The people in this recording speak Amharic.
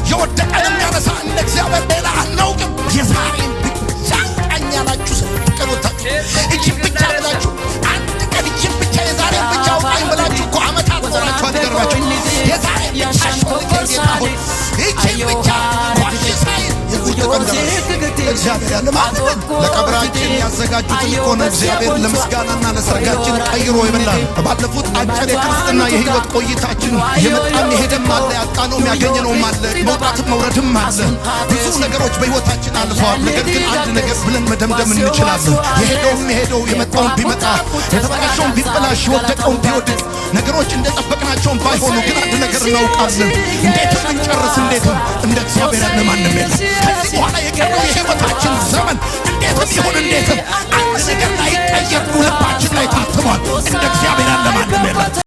የወደቀን የሚያነሳ እንደ እግዚአብሔር ሌላ አናውቅም። የዛሬን ብቻ አውጣኝ ያላችሁ ስንት ቀን ወጣችሁ? እችን ብቻ ብላችሁ አንድ ቀን እችን ብቻ፣ የዛሬን ብቻ አውጣኝ ብላችሁ እኮ ዓመታት ኖራችኋል። ይገርማችሁ፣ የዛሬን ብቻ ሾልከኝ ጌታ ሆይ፣ ይችን ብቻ ኳሽ ሳይል የቁርጥ ቀን ደረሰ። እግዚአብሔር ያለ ማንም ለቀብራችን ያዘጋጁትን እኮ ነው እግዚአብሔር ለምስጋናና ለሰርጋችን ቀይሮ የበላን። ባለፉት አጭር የክርስትና የህይወት ቆይታችን የመጣም የሄደም አለ፣ ያጣነውም ያገኘነውም አለ፣ መውጣትም መውረድም አለ። ብዙ ነገሮች በህይወታችን አልፈዋል። ነገር ግን አንድ ነገር ብለን መደምደም እንችላለን። የሄደውም የሄደው፣ የመጣውም ቢመጣ፣ የተበላሸውም ቢበላሽ፣ የወደቀውም ቢወድቅ፣ ነገሮች እንደጠበቅናቸውም ባይሆኑ ግን አንድ ነገር እናውቃለን። እንዴትም እንጨርስ እንዴትም እንደ እግዚአብሔር ያለ ማንም የለም። ከዚህ በኋላ የቀረው የህይወታችን ዘመን እንዴትም ይሁን እንዴትም አንድ ነገር ላይ ቀየር ልባችን ላይ ታትሟል። እንደ እግዚአብሔር ያለ ማንም የለም።